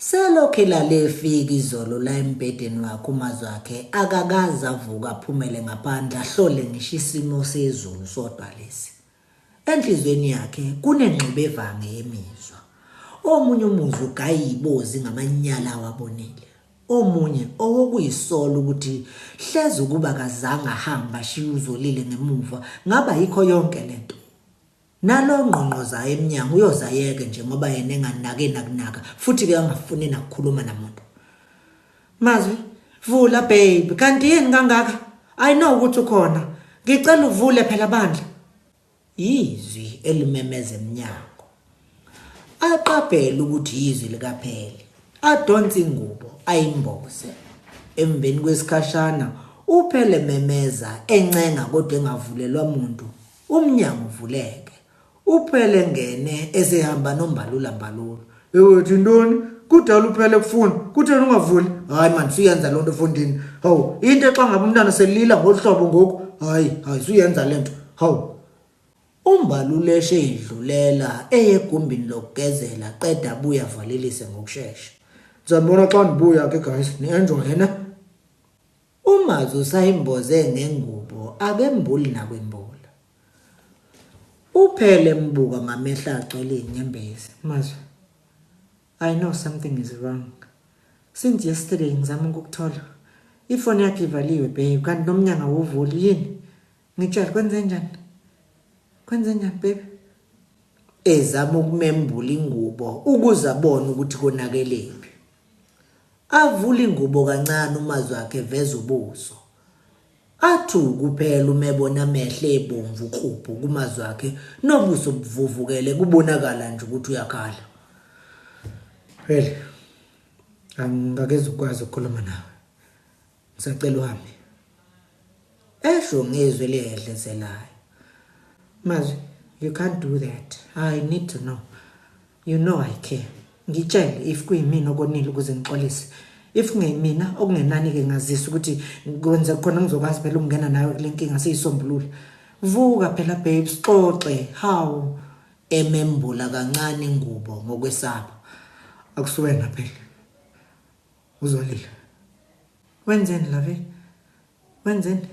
Selokhu elale efika izolo la embhedeni wakhe uMazwakhe akakaze avuke aphumele ngaphandle ahlole ngisho isimo sezulu sodwa lesi. Enhliziyweni yakhe kunengxubevange yemizwa. Omunye umuzwa ugaya ibozi ngamanyala awabonile. Omunye owokuyisola ukuthi hleze ukuba akazange ahambe ashiye uZolile ngemuva ngaba yikho yonke lento. Nalo ngqongqozayo emnyango uyoze ayeke nje ngoba yena enganake nakunaka futhi ke angafuni nakukhuluma namuntu. Mazwi, vula babe, kanti yini kangaka? I know ukuthi ukhona. Ngicela uvule phela bandla. Yizwi elimemeza emnyango. Aqaphele ukuthi yizwi likaPhele. Adonse ingubo ayimboze. Emveni kwesikhashana uPhele memeza encenga kodwa engavulelwa muntu. Umnyango uvuleke. Uphele ngene esehamba noMbalula Mbalula. Ewethu intoni? Kudala uphele kufuna. Kutheni ungavuli? Hayi man, suyenza lonto mfondini. Hawu, into exa ngabe umntana selila ngolhlobo ngoku. Hayi, hayi suyenza lento. Hawu. UMbalula eshe idlulela eye egumbini lokugezela qeda abuye avalelise ngokushesha. Ngizanibona xa ndibuya ke guys, ni-enjoy ne? Umazi usayimboze ngengubo akembuli nakwembula. Uphele embuka ngamehlo agcwele izinyembezi. Mazwi, I know something is wrong. Since yesterday ngizama ukukuthola. Ifoni yakhe ivaliwe babe kanti nomnyango awuvuli yini? Ngitshele kwenze njani? Kwenze njani baby? Ezama ukumembula ingubo ukuze abone ukuthi konakelephi. Avule ingubo kancane umazwi akhe eveza ubuso. Athuke kuphela uma ebona amehlo ebomvu klubhu kumazwi akhe nobuso buvuvukele kubonakala nje ukuthi uyakhala. Phela angingakezi ukwazi ukukhuluma nawe. Ngisacela uhambe. Esho ngezwi elihedlezelayo. Mazwi, you can't do that. I need to know. You know I care. Ngitshele if kuyimina okonile ukuze ngixolise. If kungeyimina okungenani-ke ngazisa ukuthi kwenze khona ngizokwazi phela ukungena nawe kule nkinga siyisombulule. Vuka phela babe sixoxe. Hawu. Emembula kancane ingubo ngokwesaba. Akusuwena phela. Uzolile. Wenzeni love? Wenzeni?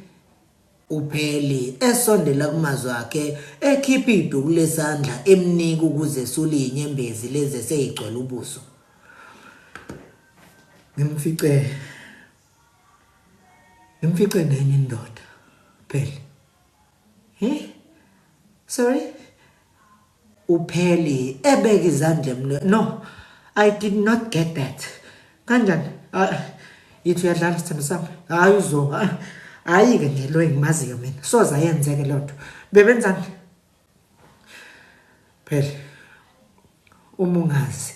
Upheli esondela kumazwi akhe ekhipha iduku lesandla emnika ukuze esule izinyembezi lezi eseyigcwele ubuso. Ngimfice ngimfice nenye indoda phela. He? Sorry? upheli ebeka izandla emlo no i did not get that kanjani ah, yithi uyadlala sithando sami hayi uzo ah, hayi-ke nje lo engimaziyo mina soze ayenzeke loo nto bebenzani phela uma ungazi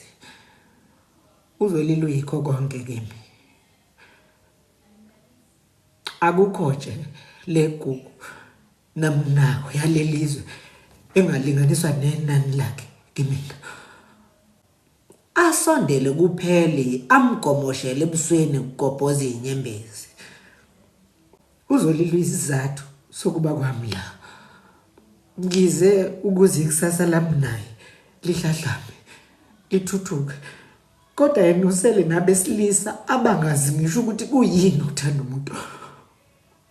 uzolila uyikho konke kimi akukho nje legugu namnako yalelizwe engalinganiswa nenani lakhe kimina asondele kupheli amgomoshele ebusweni kugobhoza izinyembezi uzolilwa isizathu sokuba kwami la ngize ukuze ikusasa lami naye lihlahlame lithuthuke kodwa yena usele nabesilisa abangazi ngisho ukuthi kuyini ukuthanda umuntu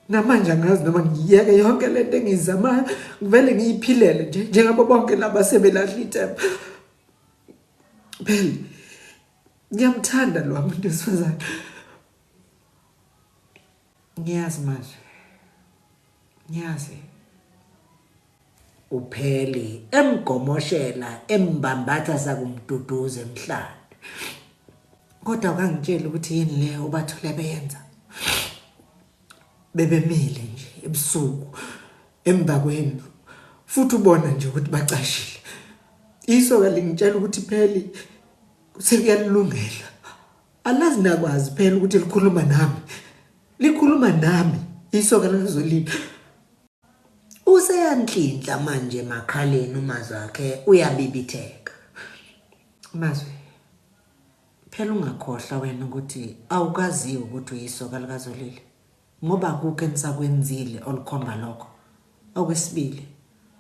namanje angazi noma ngiyeke yonke lento engiyizamayo ngivele ngiyiphilele nje njengabo bonke laba sebelahla ithemba phela ngiyamthanda lo muntu wesifazane ngiyazi manje ngiyazi upheli emgomoshela embambatha sakumduduza emhlane kodwa kangitsheli ukuthi yini leyo ubathole beyenza bebemile nje ebusuku emva kwendlu futhi ubona nje ukuthi bacashile isoka lingitshela ukuthi pheli sekuyalilungela alazi nakwazi phela ukuthi likhuluma nami likhuluma nami isoka lalizolile Useyanhlinhla manje emakhaleni umazwi akhe uyabibitheka. Mazwi, phela ungakhohlwa wena ukuthi awukaziwa ukuthi uyisoka likaZolile ngoba akukho enisakwenzile olukhomba lokho. Okwesibili,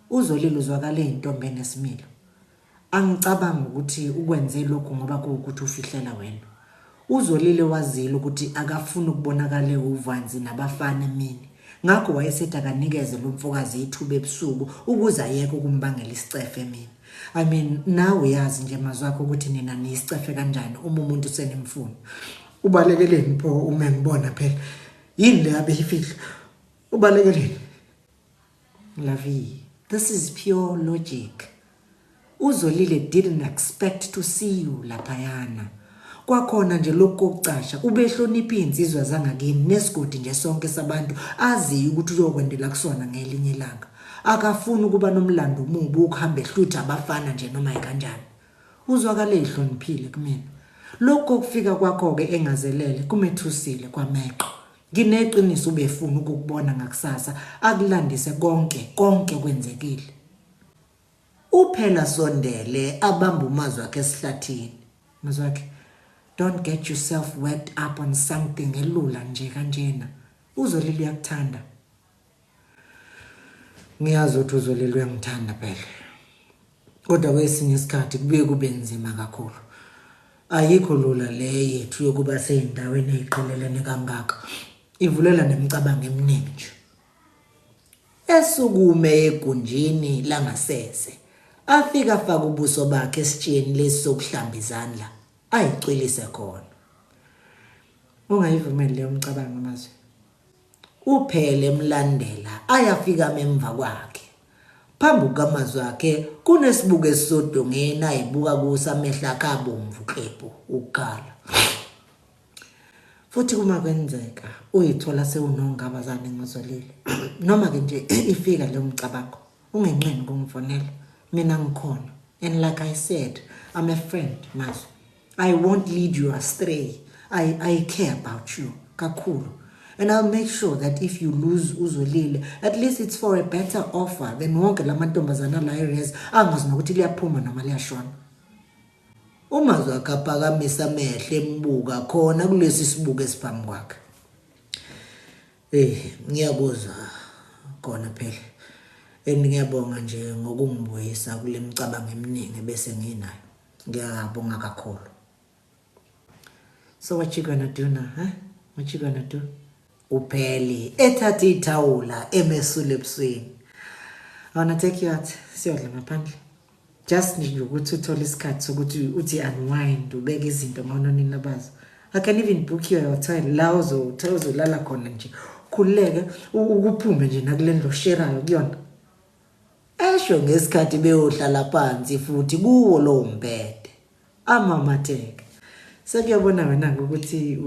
uZolile uzwakala eyintombi enesimilo. Angicabangi ukuthi ukwenze lokhu ngoba kuwukuthi ufihlela wena. UZolile wazile ukuthi akafuni ukubonakala ewuvanzi nabafana emini. Ngakho wayesethi akanikeze lo mfokazi ithuba ebusuku ukuze ayeke ukumbangela isicefe emini. I mean, nawe uyazi nje mazwi akho ukuthi nina niyisicefe kanjani uma umuntu senimfuna. Ubalekeleni pho uma ngibona phela. Yini le abeyifihla? Ubalekeleni? Lavi, this is pure logic. UZolile didn't expect to see you laphayana. Kwakhona nje lokhu kokucasha ubehlonipha iy'nsizwa zangakini nesigodi nje sonke sabantu aziyo ukuthi uyokwendela kusona ngelinye ilanga. Akafuni ukuba nomlando omubi ukuhamba ehlutha abafana nje noma yikanjani. Uzwakale ehloniphile kumina. Lokhu kokufika kwakho-ke engazelele kumethusile kwameqa. Ngineqiniso ubefuna ukukubona ngakusasa akulandise konke konke okwenzekile. Uphela sondele abambe uMazwakhe esihlathini. Mazwakhe, don't get yourself worked up on something elula nje kanjena. Uzolile uyakuthanda. Ngiyazi ukuthi uzolile uyangithanda phela. Kodwa kwesinye isikhathi kubuye kube nzima kakhulu. Ayikho lula le yethu yokuba seyindaweni eyiqhelelene kangaka. Ivulela nemicabango eminingi nje. Esukume egunjini langasese, afike afake ubuso bakhe esitsheni lesi sokuhlamba izandla, ayicwilise khona. Ungayivumeli leyo mcabango Mazwi. Uphele emlandela ayafika emva kwakhe. Phambi kukamazwi akhe kunesibuko esisodongeni ayibuka kuso amehlo akhe abomvu klebhu ukukhala. Futhi uma kwenzeka uyithola sewunongabazane ngozolile noma-ke nje ifika leyo mcabango ungenqeni ukungifonela mina ngikhona and like I said I'm a friend Mazwi. I won't lead you astray. I, I care about you kakhulu. And I'll make sure that if you lose uZolile, at least it's for a better offer than wonke la mantombazana la eres angazi nokuthi liyaphuma noma liyashona. Umazwi akhe aphakamisa amehlo embuka khona kulesi sibuko esiphambi kwakhe. Eh ngiyakuzwa kona phela. And ngiyabonga nje ngokungibuyisa kule micabango eminingi bese nginayo. Ngiyabonga kakhulu. So what you gonna do now, huh? What you gonna do? Upheli ethatha ithawula emesula ebusweni. I wanna take you out siyodla ngaphandle. Just nje ukuthi uthole isikhathi sokuthi uthi unwind ubeke izinto ngononini abazo. I can even book you a hotel la uzolala khona nje. Khululeke ukuphume nje nakule ndlu osherayo kuyona. Esho ngesikhathi beyohlala phansi futhi kuwo lowo mbhede. Amamatheke. Sekuyabona wena-ke ukuthi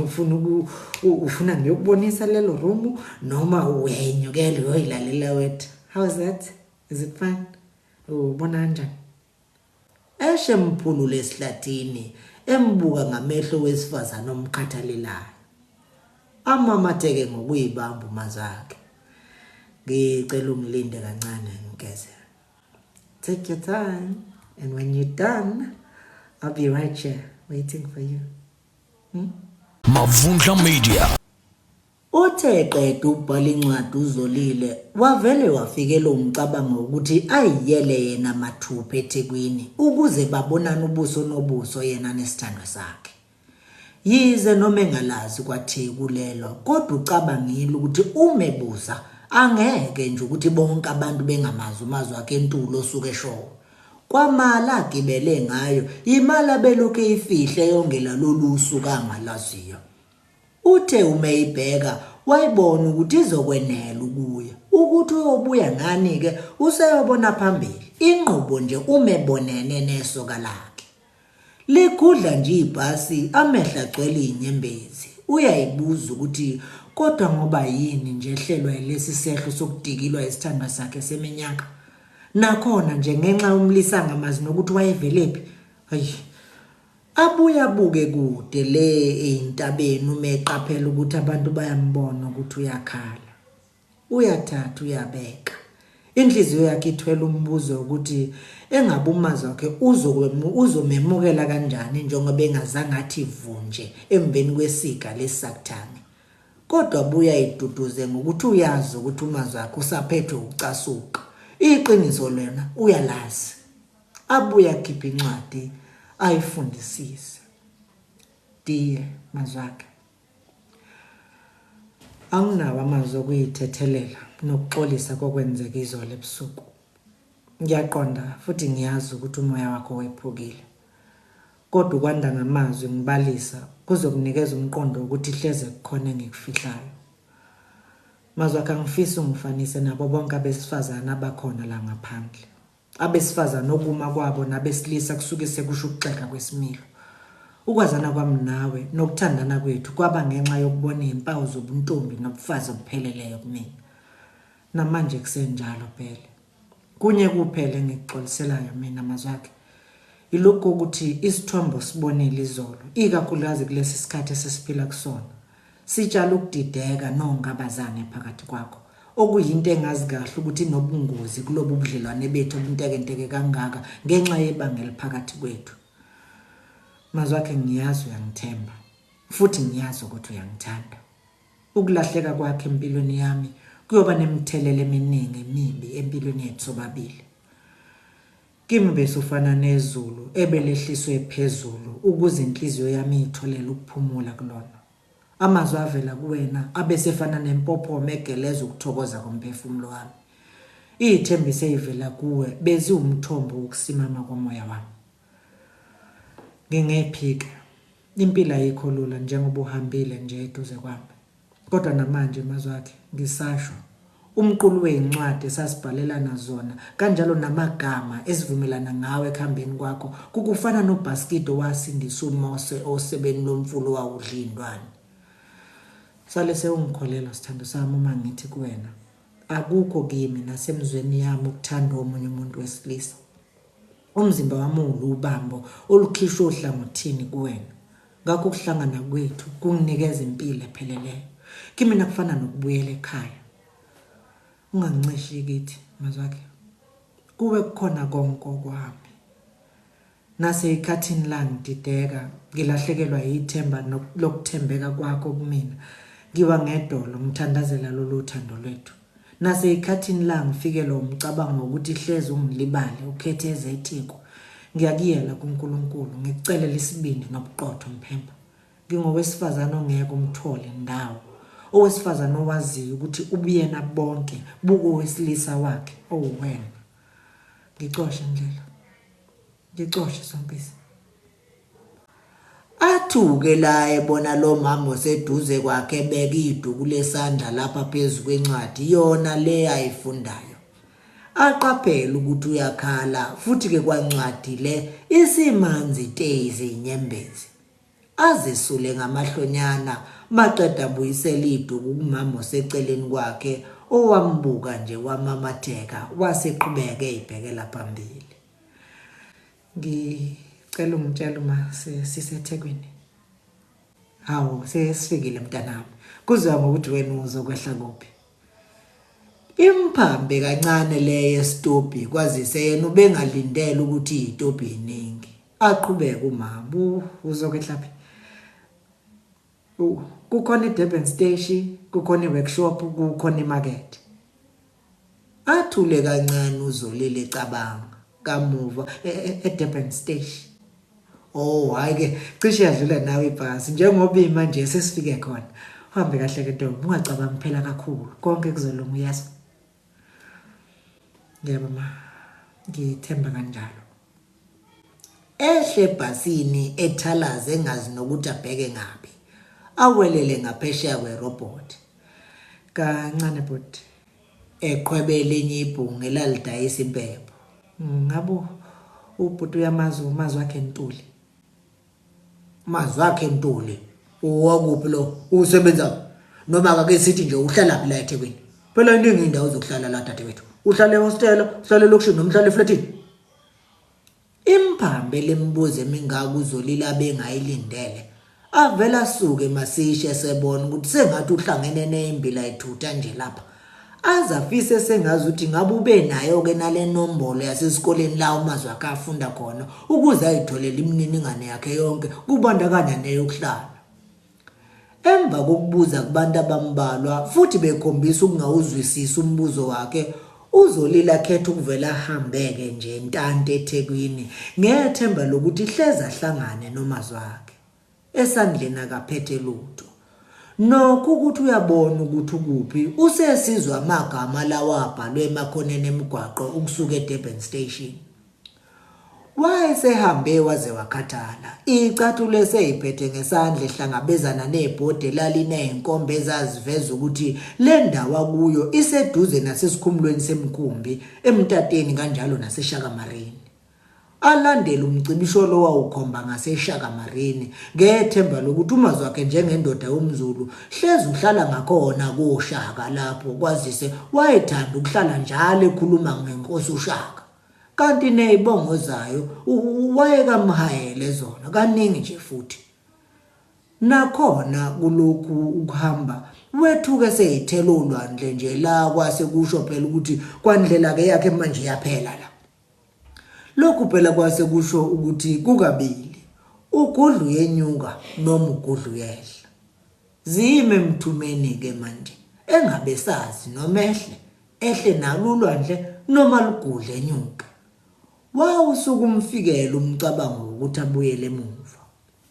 ufuna ufuna ngiyokubonisa lelo room noma uyayinyukela uyoyilalela wedwa. How is that? Is it fine? Ubona kanjani? Eshe emphulule esihlathini embuka ngamehlo wesifazane omkhathalelayo. Amamatheke ngokuyibamba umazakhe. Ngicela ungilinde kancane ngigeze. Take your time and when you're done, I'll be right here waiting for you. Hmm? Mavundla Media. Uthe eqeda ukubhala incwadi uZolile wavele wafikelwa umcabango wokuthi ayiyele yena mathupha eThekwini ukuze babonane ubuso nobuso yena nesithandwa sakhe. Yize noma engalazi kwaTheku lelo kodwa ucabangile ukuthi uma ebuza angeke nje ukuthi bonke abantu bengamazi umazwi wakhe eNtulo osuke eshowe. Kwamali agibele ngayo yimali abelokhu eyifihle yongela lolu suku angalaziyo. Uthe uma eyibheka wayibona ukuthi izokwenela ukuya. Ukuthi uyobuya ngani-ke useyobona phambili. Inqubo nje uma ebonene nesoka lakhe. Ligudla nje ibhasi amehlo agcwele iy'nyembezi. Uyayibuza ukuthi kodwa ngoba yini nje ehlelwa yilesi sehlo sokudikilwa isithandwa sakhe seminyaka. Nakhona nje ngenxa yomlisa angamazi nokuthi wayevelephi. Hayi. Abuye abuke kude le ey'ntabeni uma eqaphela ukuthi abantu bayambona ukuthi uyakhala. Uyathatha uyabeka. Inhliziyo yakhe ithwele umbuzo wokuthi engabe umazi wakhe uzomemukela kanjani njengoba engazange athi vu nje emveni kwesiga lesi sakuthangi. Kodwa abuye ayiduduze ngokuthi uyazi ukuthi umazi wakhe usaphethwe ukucasuka. Iqiniso lona uyalazi. Abuye akhiphe incwadi ayifundisise. Tiye mazwakhe. Anginawo amazwi okuyithethelela nokuxolisa kokwenzeka izolo ebusuku. Ngiyaqonda futhi ngiyazi ukuthi umoya wakho wephukile. Kodwa ukwanda ngamazwi ngibalisa kuzokunikeza umqondo wokuthi hleze kukhona engikufihlayo. Mazwakhe angifisi ungifanise nabo bonke abesifazane abakhona la ngaphandle. Abesifazane okuma kwabo nabesilisa kusuke sekusho ukuxega kwesimilo. Ukwazana kwami nawe nokuthandana kwethu kwaba ngenxa yokubona izimpawu zobuntombi nobufazi obupheleleyo kumina. Namanje kusenjalo Bhele. Kunye kuphela engikuxoliselayo mina Mazwakhe. Yilokhu kokuthi isithombe osibonile izolo, ikakhulukazi kulesi sikhathi esesiphila kusona, Sitshala ukudideka nongabazane phakathi kwakho, okuyinto engazi kahle ukuthi inobungozi kulobu budlelwane bethu obuntekenteke kangaka ngenxa yebanga eliphakathi kwethu. Mazwakhe ngiyazi uyangithemba futhi ngiyazi ukuthi uyangithanda. Ukulahleka kwakhe empilweni yami kuyoba nemithelela eminingi emibi empilweni yethu sobabili. Kimi besufana nezulu ebelehliswe phezulu ukuze inhliziyo yami itholele ukuphumula kulona. Amazwi avela kuwena abesefana nempophoma egeleza ukuthokoza komphefumulo wami. Iy'thembiso ey'vela kuwe beziwumthombo wokusimama komoya wami. Ngingephike, impilo ayikho lula njengoba uhambile nje eduze kwami. Kodwa namanje mazwakhe ngisasho umqulu wezincwadi esasibhalelana zona kanjalo namagama esivumelana ngawo ekuhambeni kwakho kukufana nobhasikidi owasindisa uMose osebeni lomfula owawudla iy'ntwana. Sale sewungikholelwa sithando sami uma ngithi kuwena akukho kimi nasemzweni yami ukuthanda omunye umuntu wesilisa. Umzimba wami uwulubambo olukhishwe ohlangothini kuwena. Ngakho ukuhlangana kwethu kunginikeza impilo epheleleyo. Kimina kufana nokubuyela ekhaya. Ungangincishi kithi mazwakhe. Kuwe kukhona konke okwami. Naseyikhathini la ngidideka, ngilahlekelwa yithemba lokuthembeka kwakho kumina. Ngiwa ngedolo ngithandazela lolu thando lwethu. Naseyikhathini la ngifikelwa umcabango wokuthi hleze ungilibale ukhethe ezethiko. Ngiyakuyela kuNkulunkulu ngikucelela isibindi nobuqotho Mphemba. Ngingowesifazane ongeke umthole ndawo. Owesifazane owaziyo ukuthi ubuyena bonke bukowesilisa wakhe owuwena. Ngicoshe Ndlela. Ngicoshe Sompisi. Athuke la ebona lo mama oseduze kwakhe ebeka iduku lesandla lapha phezu kwencwadi yona le ayifundayo. Aqaphele ukuthi uyakhala futhi-ke kwancwadi le isimanzi te izinyembezi. Azesule ngamahlonyana maqeda abuyisele iduku kumama oseceleni kwakhe owambuka nje wamamatheka waseqhubeka eyibhekela phambili. Ngicela ungitshele uma siseThekwini. Hawu sesifikile mntanami. Kuzoya ngokuthi wena uzokwehla kuphi. Imphambe kancane le yesitobhi kwazise yena ubengalindele ukuthi itobhi iningi. Aqhubeke umama uzokwehla phi? Kukhona iDurban Station, kukhona iworkshop, kukhona imarket. Athule kancane uZolile ecabanga. Kamuva eDurban Station. Oh hayi ke cishe yadlula nawe ibhasi njengoba ima nje sesifike khona. Uhambe kahle ke ntombi ungacabangi phela kakhulu konke kuzolunga uyezwa. Yebo ma ngithemba kanjalo. Ehle ebhasini ethalaza engazi nokuthi abheke ngaphi. Awelele ngaphesheya kwerobhothi. Kancane bhuti. Eqhwebe elinye ibhungu elalidayisa impepho. Ngabe ubhuti uyamazi umazi wakhe Ntuli. Umazi wakhe Ntuli uwakuphi lo usebenza noma akake sithi nje uhlalaphi la eThekwini. Phela iningi indawo zokuhlala la dadewethu. Uhlala ehostela, uhlala elokishini noma uhlala efletini. Imphambe lemibuzo emingaka uZolile abengayilindele. Avele asuke masisha esebona ukuthi sengathi uhlangene neyimbila ithutha nje lapha. Aze afise sengazi ukuthi ngabe ube nayo-ke nale nombolo yasesikoleni la umazwi akhe afunda khona ukuze ayitholele imininingwane yakhe yonke kubandakanya neyokuhlala. Emva kokubuza kubantu abambalwa futhi bekhombisa ukungawuzwisisi umbuzo wakhe, Uzolile akhetha ukuvela ahambeke nje ntante eThekwini ngethemba lokuthi hleze ahlangane nomazwakhe. Esandleni akaphethe lutho. Nokho ukuthi uyabona ukuthi ukuphi usesizwa amagama lawa abhalwe emakhoneni emigwaqo ukusuka eDurban Station. Wayesehambe waze wakhathala. Icathulo eseyiphethe ngesandla ehlangabezana nebhodi elaliney'nkomba ezaziveza ukuthi le ndawo akuyo iseduze nasesikhumulweni semikhumbi eMtateni kanjalo naseShaka Marine. Alandele umcibisholo owawukhomba ngaseShaka Marine ngethemba lokuthi uMazwakhe njengendoda yomZulu hlezi uhlala ngakhona koShaka lapho kwazise wayethanda ukuhlala njalo ekhuluma ngenkosi uShaka. Kanti nezibongo zayo wayekamhayele zona kaningi nje futhi. Nakhona kulokhu ukuhamba wethuke seyithela olwandle nje la kwase kusho phela ukuthi kwandlela ke yakhe manje iyaphela la. Lokhu phela kwase kusho ukuthi kukabili ugudlu yenyuka noma ugudlu yehla. Zime emthumeni ke manje engabe sazi noma ehle ehle nalo ulwandle noma lugudle enyuke. Wawusuke umfikela umcabango wokuthi abuyele emuva.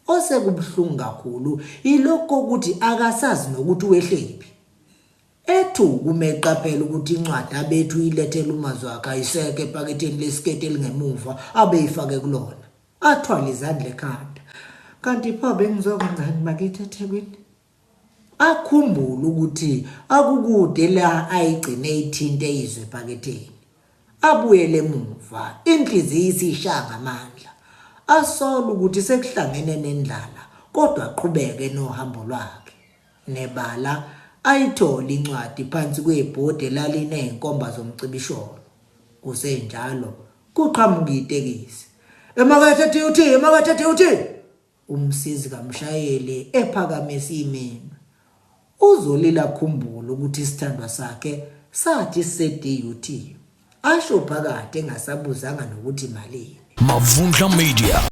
Osekubuhlungu kakhulu yilokhu kokuthi akasazi nokuthi wehlephi. Ethuka uma eqaphela ukuthi incwadi abethi uyilethela umazwakhe ayisekho epaketheni lesiketi elingemuva abeyifake kulona. Athwale izandla ekhanda. Kanti pho bengizokwenzani bakithi eThekwini? Akhumbule ukuthi akukude la ayigcine ithinte izwe epaketheni. Abuyele emuva, inhliziyo isishaya ngamandla. Asole ukuthi sekuhlangene nendlala kodwa aqhubeke nohambo lwakhe. Nebala ayithole incwadi phansi kwebhodi elaliney'nkomba zomcibisholo. Kusenjalo kuqhamuka itekisi. Emakethe DUT, emakethe DUT! Umsizi kamshayeli ephakamisa iminwe. Uzolile akhumbule ukuthi isithandwa sakhe sathi siseDUT. Asho phakathi engasabuzanga nokuthi malini. Mavundla Media.